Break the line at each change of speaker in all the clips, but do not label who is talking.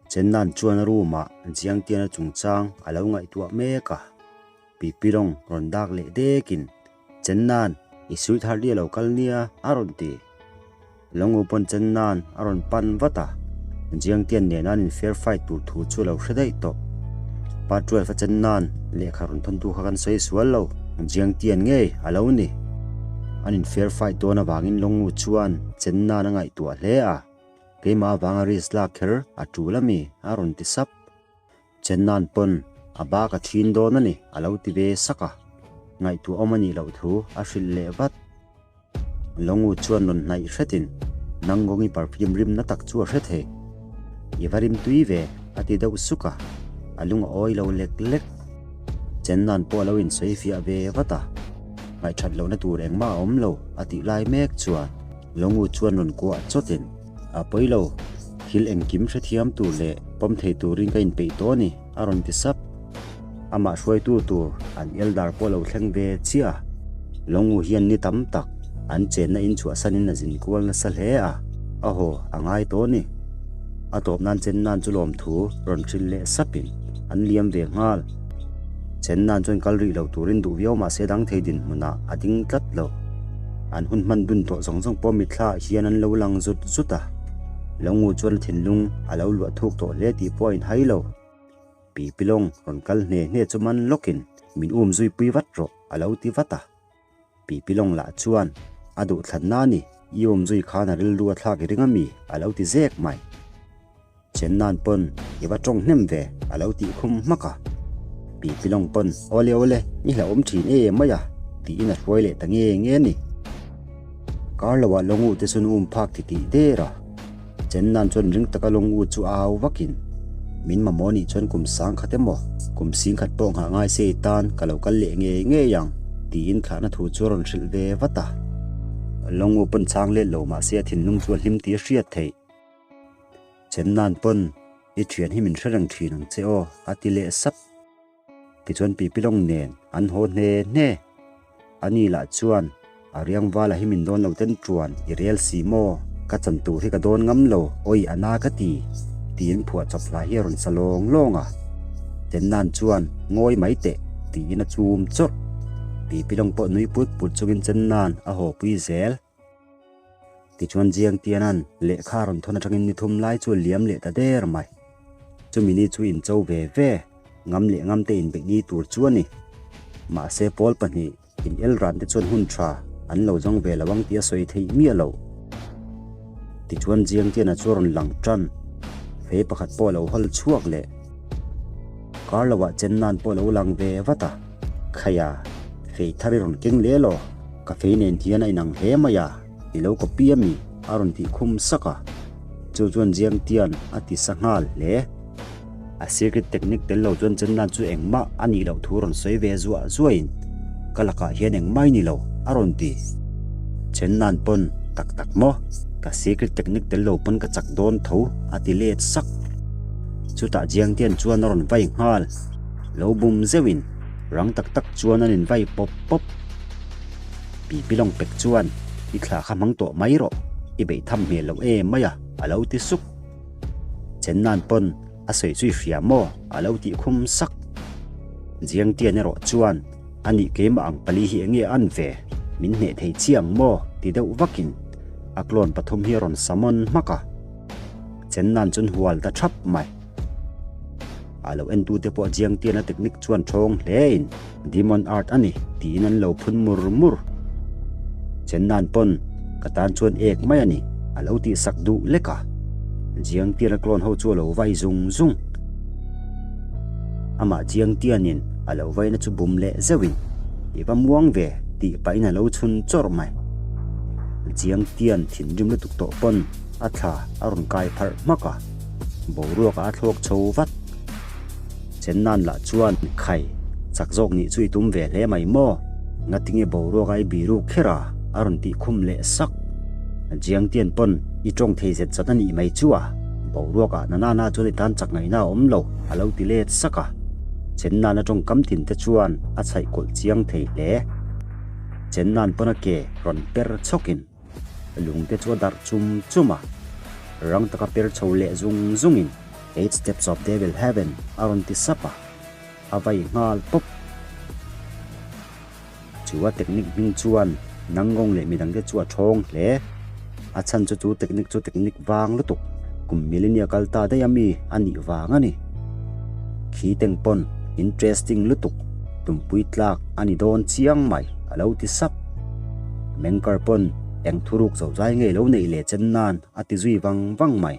Chennan chuan a room ah Jiangtiana chungchang a lo ngaihtuah mek a, Pipilong rawn dak leh dekin, Chennan, i sweetheart hi a lo kal nia, a rawn ti. Longu pawn Chennan a rawn pan vat a, Jiangtian nena an in fair fight tur thu chu a lo hre daih tawh. Part 12 a Chennan lehkha rawn thawntu kha kan sawi sual lo, Jiangtian ngei a lo ni. An in fair fight dawn avangin Longu chuan Chennan a ngaihtuah hle a. Keimah avanga risk lak kher a tul a mi? a rawn ti sap. Chennan pawn a bak a thin dawn a ni a lo ti ve sak a, ngaihtuah awm a nih loh thu a hrilh leh vat. Longu chuan rawn hnaih hretin Nangawngi perfume rimna tak chu a hre thei. I va rim tui ve a ti deuh suk a, a lung a awi lo lek lek. Chennan pawh a lo insawi fiah ve vat a, ngaihthat lohna tur engmah a awm lo a tih lai mek chuan Longu chuan rawn kuah chawtin, A pawi lo, thil engkim hrethiam tur leh pawm thei turin ka inpeih tawh a ni, a rawn ti sap. Amah hruaitu tur an Eldar pawh lo thleng ve chiah a, Longu hian ni tam tak an chenna in chhuahsanin a zin kual nasa hle a, a haw a ngai tawh a ni. A tawp nan chen nan chu lawmthu rawn hrilh leh sapin an liam ve nghal. Chen nan chuan kal rih lo turin duh viau mahse dang thei dinhmunah a ding tlat lo. An hun hman dun tawh zawng zawng pawh mitthla ah hian an lo lang zut zut a. Lo ngu chuan a thinlung a lo luah thuk tawh hle tih pawh a inhai lo. Pi Pilawng rawn kal hne hne chu man lawkin min um zui pui vat rawh a lo ti vat a. Pi Pilawng lah chuan a duh thlanna a ni, i awm zui khan a rilru a thlak i ring a mi? a lo ti zek mai. Chennan pawn i va tawng hnem ve a lo tih khum hmak a. Pi Pilawng pawn awle awle i hlauhawm thin e mai a tiin a hruai leh ta nge nge a ni. Kar loah Lawngu te chuan um phak ti tih der a. Chennan chuan ring taka Lawngu chu a au vakin, Min mamawh nih chuan kum sang khat emaw, kum sing khat pawh nghah ngai se i tan ka lo kal leh ngei ngei ang, tiin thlahna thu chu a rawn hrilh ve vat a. Lawngu pawn chhang let lo mahse a thinlung chu a hlim tih a hriat theih. Chennan pawn i thian hi min hre reng thin ang che aw, a ti leh sap. Tichuan Pipilawng nen an haw hne hne. Ani lah chuan a riang vala hi min dawn lo ten tuan i rel si maw? Ka chan tur hi ka dawn ngam lo, awi a na ka ti, tiin phuah chawp hla hi a rawn sa lawng lawng a. Chennan chuan ngawi mai teh tiin a chum chawrh. Pipilawng pawh nui put put chungin Chennan a haw pui zel. Tichuan Jiangtiana'n lehkha rawn thawn atangin ni thum lai chu a liam leh ta der mai. Chumi ni chu incho ve ve, ngam leh ngam te inbeih ni tur chu a ni. Mahse pawl pahnih in el ran te chuan hun tha an lo zawng ve lo ang tih a sawi theih miah lo. Tichuan Jiangtiana chu a rawn lang tan, fei pakhat pawh a lo hawl chhuak leh. Kar loah Chennan pawh a lo lang ve vat a, Khaia, fei thar i rawn keng leh elaw? Ka fei nen hian a inang hle mai a, i lo copy a mi? a rawn tih khum sak a, chu chuan Jiangtian a ti sa nghal hle. A secret technique tel lo chuan Chennan chu engmah a nih loh thu rawn sawi ve zuah zuahin, Ka lakah hian engmah i ni lo, a rawn ti. Chennan pawn, Tak tak maw? Ka secret technique tel lo pawn ka chak dawn tho, a ti let sak. Chutah Jiangtian chuan a rawn vai nghal. Lo bum zeuhin rang tak tak chuan an invai pawp pawp. Pipi lawng pek chuan, I thla kha hmang tawh mai rawh, i beih tham hmel lo em mai a, a lo ti suk. Chen nan pawn a sawi chu i hria maw? a lo tih khum sak. Jiangtian erawh chuan, A nih keimah ang pali hi enge an ve? Min hneh thei chiang maw? ti deuh vakin a clone pathum hi a rawn summon hmak a. Chen nan chuan hual ta thap mai. A lo entute pawh Jiangtiana technique chuan thawng hlein Demon Art a ni tiin an lo phun mur mur. Chennan pawn ka tan chuan ek mai a ni a lo tihsak duh lek a. Jiangtiana clone ho chu a lo vai zung zung. Amah Jiangtianin a lo vaina chu bum leh zeuhin I va muang ve tih pahin a lo chhun chawrh mai. Jiangtian thinrim lutuk tawh pawn a thla a rawn kai pharh hmak a. Boruak a thlawk chho vat. Chennan lah chuan khai chak zawk nih chu i tum ve hle mai maw? Ngatinge boruak a i biruk kher a? a rawn tih khum leh sak. Jiangtian pawn i tawng thei zet zat a nih mai chu a, boruak ah nanana chuan i tan chak ngaihna a awm lo a lo ti let sak a. Chennan a tawngkam tin te chuan a chhaih kawlh chiang thei hle. Chennan pawn a ke rawn per chhawkin. Lungte chu a darh chum chum a, rang taka per chho leh zung zungin Eight steps of devil heaven a rawn ti sap a, a vai nghal pawp. Chu a technique hming chuan Nangong leh midangte chu a thawng hle. A chhan chu chu technique chu technique vang lutuk kum millennia kal ta daih a mi a nih vang a ni. Khi teng pawn interesting lutuk tumpui tlak a ni dawn chiang mai a lo ti sap. Mengkar pawn eng thuruk zozai ngei lo neih leh chen nan a ti zui vang vang mai.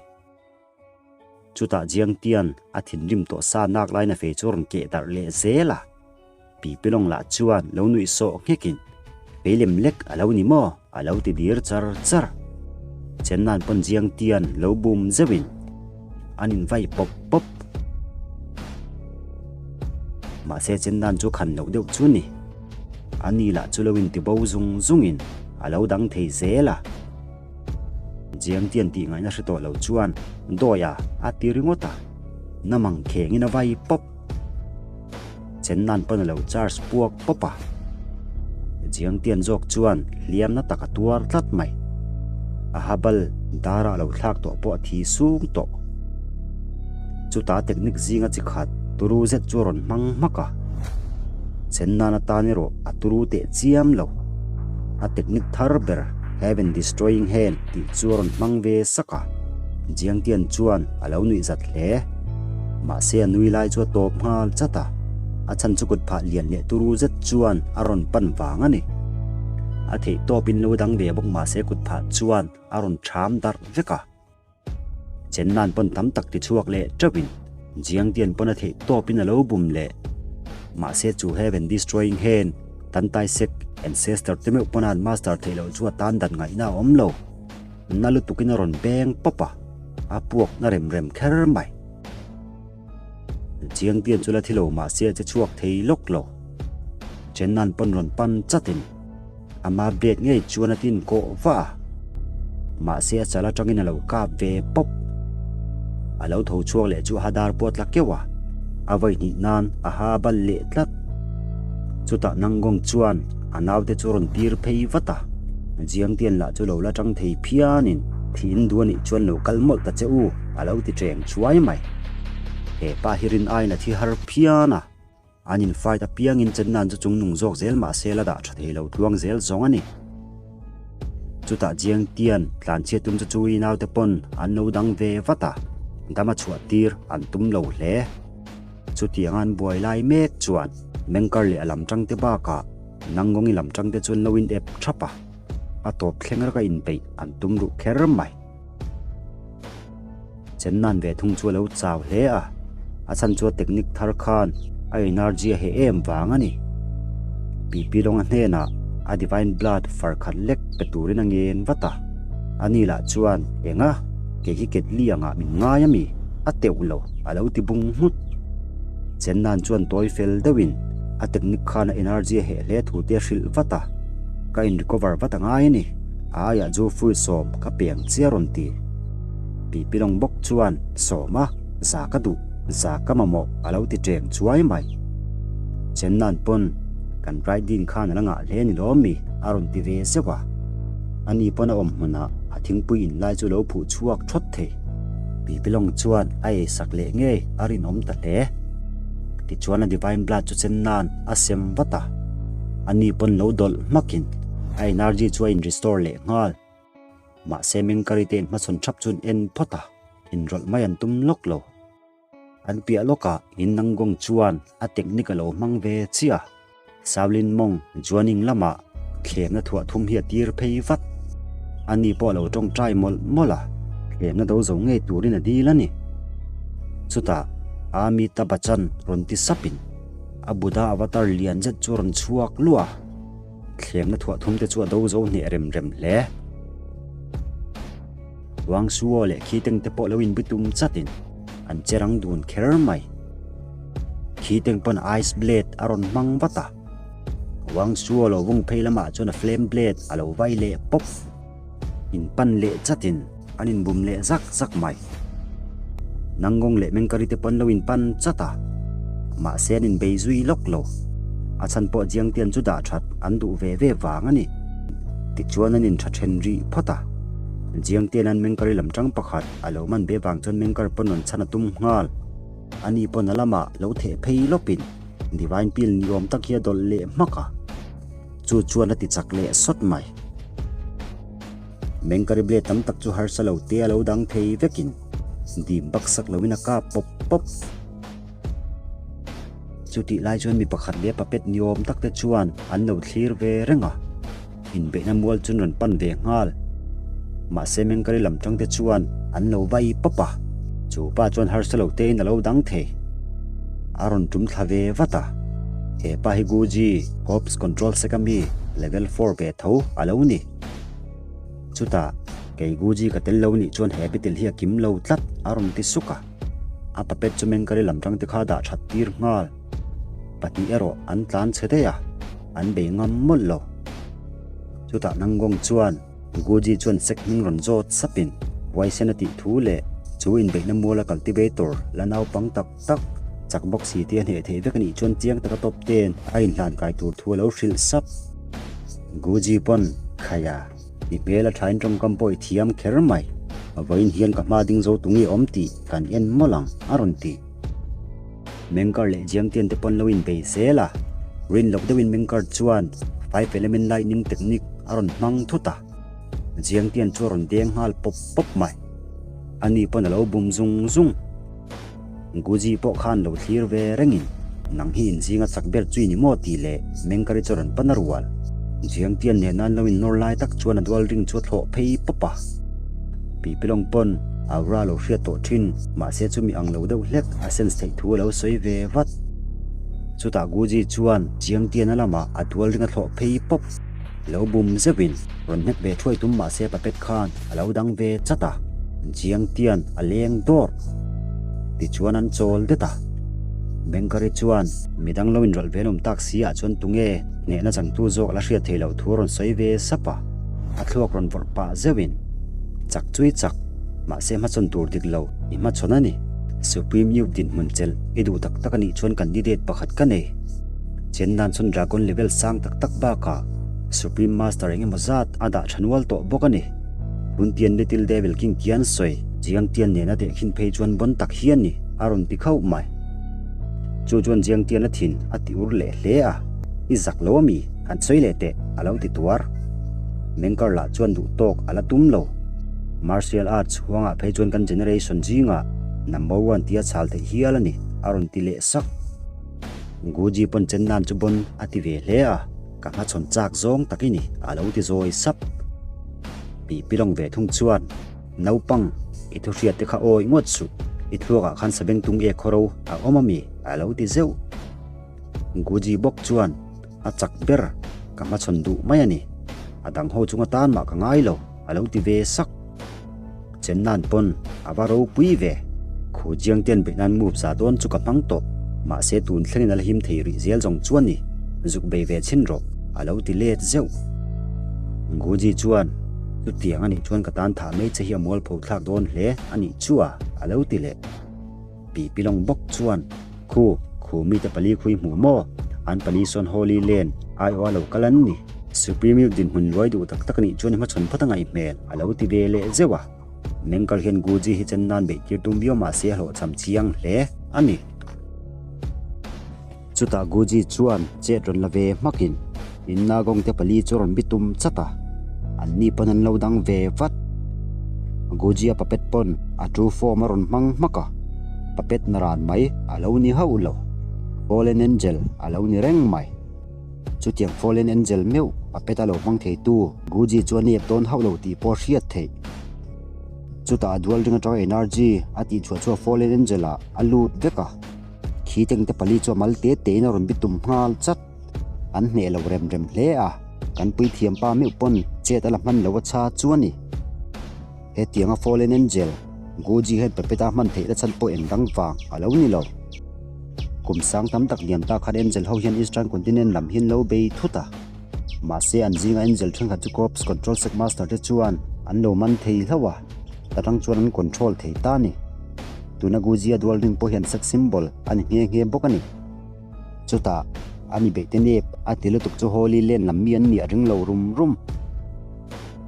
Chutah Jiangtian a thinrim tawh sa nak laina fei chu a rawn keh darh leh zel a. Pi Pilawng lah chuan lo nuih sawh nghekin, Fei lem lek a lo ni maw? a lo ti dir char char. Chennan pawn Jiangtian lo bum zeuhin an invai pawp pawp. Mahse Chennan chu khan loh deuh chu ni. Ani lah chu lo intibo zung zungin a lo dang thei zel a. Jiangtian tih ngaihna hre tawh lo chuan Dawia a ti ringawt a, namang khengin a vai pawp. Chennan pawn a lo charge puak pawp a. Jiangtian zawk chuan hliamna tak a tuar tlat mai. A habal dara a lo thlak tawh pawh a thi sung tawh. Chuta technique zinga chi khat turu zet chu a rawn hmang hmak a. Chennan atan erawh a turu teh chiam lo. A technique thar ber Heaven Destroying Hand tih chu a rawn hmang ve sak a. Jiangtian chuan a lo nuih zat hle. Mahse a nui lai chu a tawp nghal chat a. A chhan chu kut phah lian leh turu zet chuan a rawn pan vang a ni. A theih tawpin lo dang ve bawk mahse kut phah chuan a rawn ṭham darh vek a. Chennan pawn tam tak ti chhuak leh teuhin Jiangtian pawn a theih tawpin a lo bum leh. Mahse chu Heaven Destroying Hand, Tantai Sect Ancestor te meuh pawn an master theih loh chu a tan dan ngaihna a awm lo. Na lutukin a rawn beng pawp a, a puak na rem rem kher mai. Jiangtian chu la thi lo mahse a che chhuak thei lawk lo. Chennan pawn rawn pan chatin. Ama blade ngei chuan a tin kawh vah a, mahse a chal atangin a lo kap ve pawp. A lo tho chhuak leh chu a dar pawh a tla keuh a, a vawi hnih nan a ha a bal leh tlat. Chutah Nangong chuan a naute chu a rawn tir phei vat a, Jiangtian lah chu lo la tang thei phianin thiin duh anih chuan lo kal mawlh ta che u a lo ti teng chuai mai. He pa hi rin aiin a thi har phian a. An in fight apiangin Chennan chu chungnung zawk zel mahse la dah tha thei lo tluang zel zawng a ni. Chutah Jiang Tian tlanchhiat tum chu Chui naute pawn an lo dang ve vat a, dam a chhuah tir an tum lo hle. Chutiang an buai lai mek chuan Mengkar leh a lam tangte bakah Nangawngi lam tangte chu an lo in ep thap a, a tawp thleng raka inpeih an tum ruh kher mai. Chennan ve thung chu a lo chau hle a, a chhan chu a technique thar khan a energy a heh em vang a ni. Pipi Lawnga hnenah a divine blood far khat lek pe turin a ngen vat a, ani lah chuan enga kei hi ketli angah min ngai a mi? A teuh lo, a lo ti bung nghut. Chennan chuan tawi fel deuhin a technique khan a energy a heh hle thu te a hrilh vat a, ka in recover vat a ngai a ni. A aiah chu fruit sawm ka peng chiah rawn ti. Pipilawng bawk chuan sawm a, za ka duh, za ka mamawh a lo ti teng chuai mai. Chennan pawn kan riding khan a la ngah hle ni lawm mi a rawn ti ve zeuh a. Ani pawn a awm hmunah a thingpui in lai chu lo phuh chhuak thawt thei. Pipilawng chuan a ei sak leh ngei a rinawm ta hle. Tichuan a divine blood chu Chennan a sem vat a. Ani pawn lo dawlh hmakin a energy chu a in restore leh nghal. Mahse Mengkari te in hmachhawn thap chu an en phawt a, inrawlh mai an tum lawk lo. An piah lawkah in Nanggong chuan a technique a lo hmang ve chiah a, Shaolin mawng Juaning lamah thlemna thuah thum hi a tir phei vat. Ani pawh a lo tawngtai mawlh mawlh a, thlemna do zo ngei turin a dil a ni. Chutah Amitabh Bachchan rawn ti sapin a Buddha avatar lian zet chu a rawn chhuak luah a. Thlemna thuah thum te chu a do zo hneh rem rem hle. Wang Shuo leh Khi Teng te pawh lo inbi tum chatin an che rang dun kher mai. Khi Teng pawn ice blade a rawn hmang vat a. Wang Shuo lo vung phei lamah chuan a flame blade a lo vai leh pawp. In pan leh chatin an inbum leh zak zak mai. Nangawng leh Mengkari te pawn lo inpan chat a, mahse an inbei zui lawk lo. A chhan pawh Jiangtian chu dah that an duh ve ve vang a ni. Tichuan an intha then rih phawt a. Jiangtiana'n Mengkari lam tang pakhat a lo man ve vang chuan Mengkar pawn rawn chhan a tum nghal. Ani pawn a lamah lo theh phei lawpin Divine Pill ni awm tak hi a dawlh leh hmak a, chu chuan a ti chak leh sawt mai. Mengkari blade tam tak chu harsa lo te a lo dang thei vekin dim baksak loin a kap pawp pawp. Chutih lai chuan mi pakhat leh puppet ni awm tak te chuan an lo thlir ve reng a, inbeihna mual chu an rawn pan ve nghal. Mahse Mengkari lam tang te chuan an lo vai pawp a, chu pa chuan harsa lo tein a lo dang thei. A rawn tum thla ve vat a, he pa hi Guji Corps Control Sec a mi level four ve tho a lo ni. Chutah, kei Guji ka tel lo nih chuan he battle hi a kim lo tlat a rawn ti suk a. A puppet chu Mengkari lam tang te kha dah that tir nghal. Pahnih erawh an tlan chhe daih a, an bei ngam mawlh lo. Chutah Nangong chuan Guji chuan sek hming rawn zawt sapin huaisen a tih thu leh chu inbeihna muala cultivator la naupang tak tak chak bawk si te a hneh theih vek a nih chuan chiang taka tawp ten a inhlan kai tur thu a lo hrilh sap. Guji pawn Khaia. I hmel a thain tawngkam pawh i thiam kher mai. Vawiin hian ka hma ding zo tu nge awm tih kan en mawlh ang, a rawn ti. Mengkar leh Jiangtian te pawn lo inbei zel a. Rin lawk deuhin Mengkar chuan Five Element Lightning Technique a rawn hmang thut a. Jiangtian chu a rawn deng nghal pawp pawp mai. Ani pawn a lo bum zung zung. Guji pawh khan lo thlir ve rengin, Nang hi inzinga chak ber chui ni maw? tih leh Mengkari chu rawn pan a rual. Jiangtian nena an lo innawr lai tak chuan a dual ring chu a thlawh phei pawp a. Pipilawng pawn Aura lo hriat tawh thin, mahse chumi ang lo deuh hlek a sense theih thu a lo sawi ve vat. Chutah Guji chuan Jiangtiana lamah a dual ring a thlawh phei pawp. Lo bum zeuhin rawn hnek ve thuai tum mahse puppet khan a lo dang ve chat a, Jiangtian a leng dawr. Tichuan an chawl det a. Bengkari chuan midang lo inrawlh ve nawm tak si ah chuan tunge hnehna changtu zawk la hriat theih loh thu a rawn sawi ve sap a, a thluak rawn vawrh pah zeuhin, Chak chui chak, mahse hmachhawn tur dik lo i hmachhawn a ni. Supreme Youth dinhmun chelh i duh tak tak a nih chuan candidate pakhat ka nei. Chen nan chuan Dragon level sang tak tak bakah Supreme Master eng emaw zat a dah tha nual tawh bawk a ni. Huntian Little Devil King Tian sawi Jiang Tian nena tehkhin phei chuan bon tak hi a ni, a rawn ti khauh mai. Chu chuan Jiang Tian a thin a ti ur leh hle a, I zak lo a mi? Han sawi leh teh, a lo ti tuar. Mengkar lah chuan duh tawk a la tum lo. Martial arts huangah phei chuan kan generation zingah number one tia chhal theih hial a ni, a rawn ti leh sak. Guji pawn chen nan chu bon a ti ve hle a, ka hmachhawn chak zawng tak i ni, a lo ti zawi sap. Pi Pilawng ve thung chuan, Naupang, i thu hriat te kha awi ngawt suh, i thluakah khan sabeng tung ek khawro a awm a mi? a lo ti zeuh. Guji bawk chuan, A chak ber, ka hmachhawn duh mai a ni, a dang ho chunga tan mah ka ngai lo, a lo ti ve sak. Chen nan pawn a va ropui ve. Khu Jiang ten beih nan move za dawn chu ka hmang tawh. Mahse tun thlengin a la him thei rih zel zawng chuan ni. Zuk bei ve chhin rawh, a lo ti let zeuh. Guji chuan, Chutiang a nih chuan ka tan thah mai che hi a mualpho thlak dawn hle a nih chu a, a lo ti leh. Pi Pilawng bawk chuan, Khu, khu mite pali khui hmuh maw? An pali sawn Holy Land aiawha lo kal an ni. Supreme Youth dinhmun luai duh tak tak a nih chuan i hmachhawn phawt a ngaih hmel, a lo ti ve leh zeuh a. Mengkal hian Guji hi chen nan beih tir tum viau mah se a hlawhchham chiang hle a ni. Chutah Guji chuan chet rawn la ve hmakin Inna gawngte pali chu rawn bi tum chat a, anni pawn an lo dang ve vat. Guji a puppet pawn a true form a rawn hmang hmak a, puppet na ran mai a lo ni hauh lo, Fallen Angel a lo ni reng mai. Chutiang Fallen Angel meuh puppet a lo hmang theitu Guji chu a nep dawn hauh lo tih pawh a hriat theih. Chutah a dual ring atanga energy a tihchhuah chu a Fallen Angel ah a lut vek a. Khi tengte pali chu a mal te tein a rawn bi tum nghal chat. An hneh lo rem rem hle a, kan puithiam pa meuh pawn chet a la hman lo a chha chu a ni. Hetianga Fallen Angel, Guji hian Pepeta hman theih la chhan pawh eng dang vang a lo ni lo. Kum sang tam tak liam ta khan Angel ho hian Eastern Continent lam hi an lo bei thut a. Mahse an zinga Angel thenkhat chu Corps Control Sect Master te chuan an lo man thei hlauh a, ta tang chuan an control thei ta a ni. Tuna Guzia dual ring pawh hian sex symbol a ni nghe nghe bawk a ni. Chutah, a ni beih te nep a ti lutuk chu Holy Land lam mi an nih a ring lo rum rum.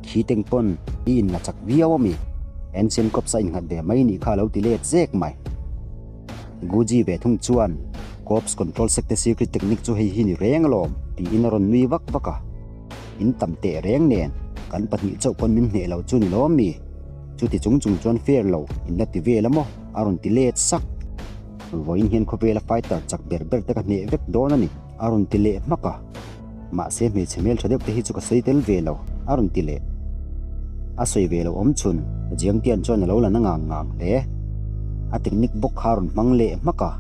Khi teng pawn I inla chak viau a mi? Ancient Corps a innghat ve mai nih kha a lo ti let zek mai. Guji ve thung chuan, Corps Control Secte secret technique chu hei hi ni reng alawm, tiin a rawn nui vak vak a. In tam teh reng nen, kan pahnih chauh pawn min hneh lo chu ni lawm mi? Chuti chung chung chuan fair lo in la ti vel a maw? a rawn ti let sak. Vawiin hian khawvela fighter chak ber ber te ka hneh vek dawn a ni, a rawn ti leh hmak a. Mahse hmeichhe hmeltha deuh te hi chu ka sawi tel ve lo, a rawn ti leh. A sawi ve lo awm chhun, Jiangtian chuan a lo la na ngang ngang hle. A technique bawk kha a rawn hmang leh hmak a.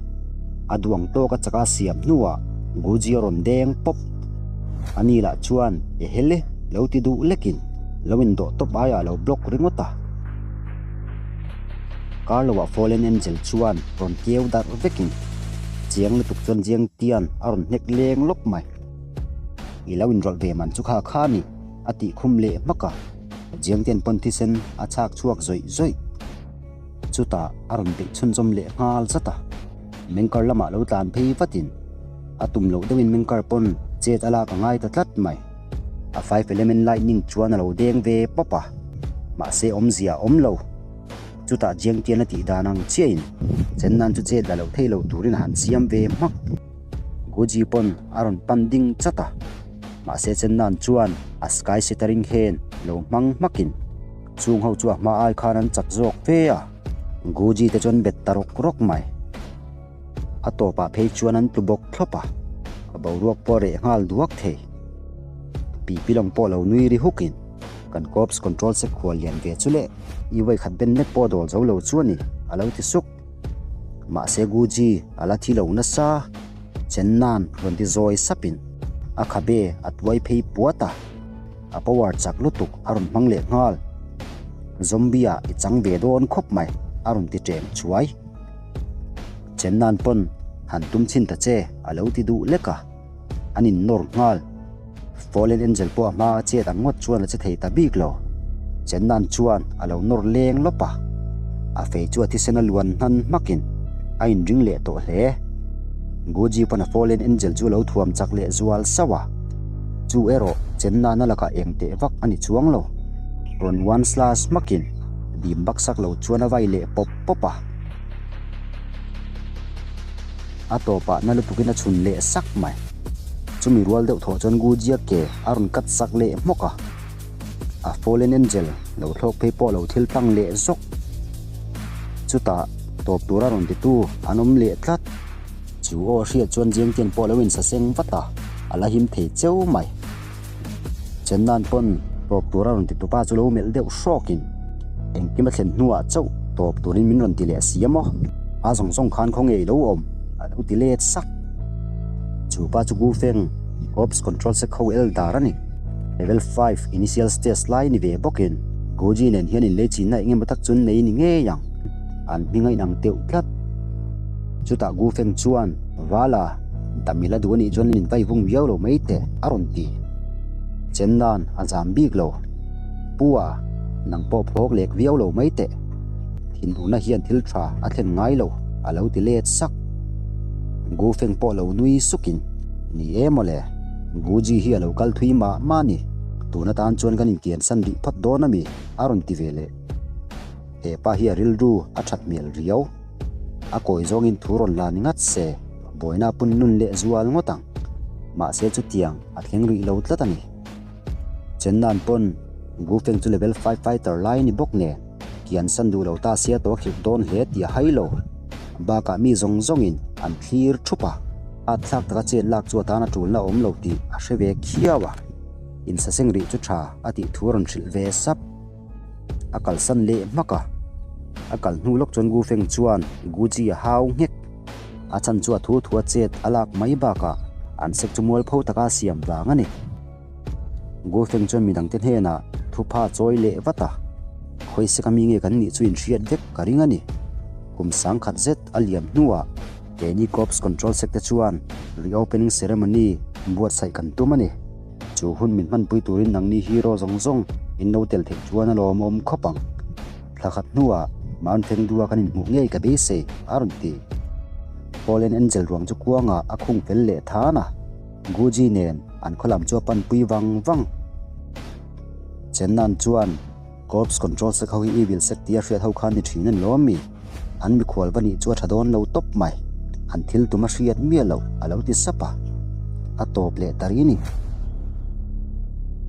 A duh ang tawk a chaka siam hnuah Guji a rawn deng pawp. Ani lah chuan ehele lo ti duh lekin lo indawh tawp aiah a lo block ringawt a. Carlo-a Fallen Angel chuan rawn keu darh vekin chiang lutuk chuan Jiangtian a rawn hnek leng lawk mai. I lo inrawlh ve man chu kha kha ni, a tih khum leh hmak a. Jiangtian pawn thisen a chhak chhuak zawih zawih. Chutah a rawn beih chhunzawm leh nghal zat a. Mengkar lamah lo tlan phei vatin a tum loh deuhin Mengkar pawn chet a lak a ngai ta tlat mai. A Five Element Lightning chuan a lo deng ve pawp a, mahse awmzia a awm lo. Chutah Jiangtian a tih dan ang chiahin Chennan chu chet la loh thei lo turin a han siam ve hmak. Guji pawn a rawn pan ding chat a, mahse Chennan chuan a Sky Shattering Hand lo hmang hmakin chung ho chu a hma ai khan an chak zawk fe a, Guji te chuan bet ta rawk rawk mai. A tawpah phei chuan an tlu bawk thlawp a, a boruak pawh a reh nghal duak thei. Pipi lawng pawh lo nui ri hukin kan Corps Control sek khual lian ve chu leh i vawi khat ben nek pawh a dawl zo lo chu a ni, a lo ti suk. Mahse Guji a la thi lo nasa, Chennan rawn ti zawi sapin a khabe a tuai phei puat a, a power chak lutuk a rawn hmang leh nghal. Zombie ah i chang ve dawn khawp mai, a rawn ti ṭem chuai. Chennan pawn han tum chhin ta che a lo ti duh lek a, an in nawr nghal. Fallen Angel pawh a hma a chet ang ngawt chuan a che thei ta bik lo. Chennan chuan a lo nawr leng lawp a, a fei chu a thisen a luan hnan hmakin a inring leh tawh hle. Guji pawn a Fallen Angel chu a lo thuam chak leh zual sauh a, chu erawh Chennan a lakah eng teh vak a ni chuang lo. Rawn one slash hmakin dim baksak lo chuan a vai leh pawp pawp a. A tawpah na lutukin a chhun leh sak mai. Chumi rual deuh thawh chuan Gujia ke a rawn cut sak leh hmawk a. A Fallen Angel lo thlawk phei pawh lo thil tlang leh zawk. Chutah tawp tura rawn titu an awm leh tlat. Chu aw hriat chuan Jiangtian pawh lo insaseng vat a, a la him thei cheu mai. Chennan pawn tawp tura rawn ti tupa chu lo melh deuh hrawkin engkim a thlen hnuah chauh tawp turin min rawn ti leh si a maw? A zawng zawng khan khaw ngei lo awm a lo ti let sak. Chu pa chu Gu Feng, Corps Control Sec ho Eldar a ni. Level 5 Initial Stage lai ni ve bawkin Guji nen hian inlei chinna eng emaw tak chu an nei ni ngei ang. An hming a inang teuh tlat. Chutah Gu Feng chuan, Vala, Damila duh anih chuan min vai vung viau lo mai teh, a rawn ti. Chen nan a zam bik lo. Pu a, nang pawh phawk lek viau lo mai teh. Thinurna hian thil tha a thlen ngai lo, a lo ti let sak. Gu Feng pawh lo nui sukin, Ni e mawle, Gu Ji hi a lo kal thui mah mah a ni. Tun atan chuan kan inkiansan rih phawt dawn a mi, a rawn ti ve leh. He pa hi a rilru a that hmel riau. A kawi zawngin thu rawn la ni ngat se, buaina a pun nun leh zual ngawt ang. Mahse chutiang a thleng rih lo tlat a ni. Chennan pawn Gu Feng chu level 5 fighter lai a ni bawk nen, kian san duh lo ta sia tawh a khirh dawn hle tih a hai lo. Bakah mi zawng zawngin an thlir thup a, at thlak taka chet lak chu atan a tulna a awm lo tih a hre ve khiau a. Insaseng rih chu tha a tih thu a rawn hrilh ve sap. A kalsan leh hmak a, a kal hnu lawk chuan Gu Feng chuan Gu Ji a hau nghek. A chhan chu a thu thu a chet a lak mai bakah an sek chu mualpho taka a siam vang a ni. Gu Feng chuan midangte hnenah thupha chawi leh vat a, Khawi sek ami nge kan nih chu inhriat vek ka ring a ni. Kum sangkhat zet a liam hnuah keini Corps Control Sec te chuan Reopening Ceremony buatsaih kan tum a ni. Chu hun min hmanpui turin nangni hero zawng zawng in lo tel theih chuan a lawmawm khawp ang. Thla khat hnuah Mount Fengdua kan inhmuh ngei ka beisei, a rawn ti. Fallen Angel ruang chu kuangah a khung fel leh than a, Guji nen an khaw lam chu a panpui vang vang. Chennan chuan. Corpse Control Sect ho hi Evil Sect tia hriat ho khan ni thin a ni lawm mi? An mikhual va nih chu a tha dawn lo tawp mai. An thil tum a hriat miah loh a lo ti sap a. A tawp leh ta ri ni.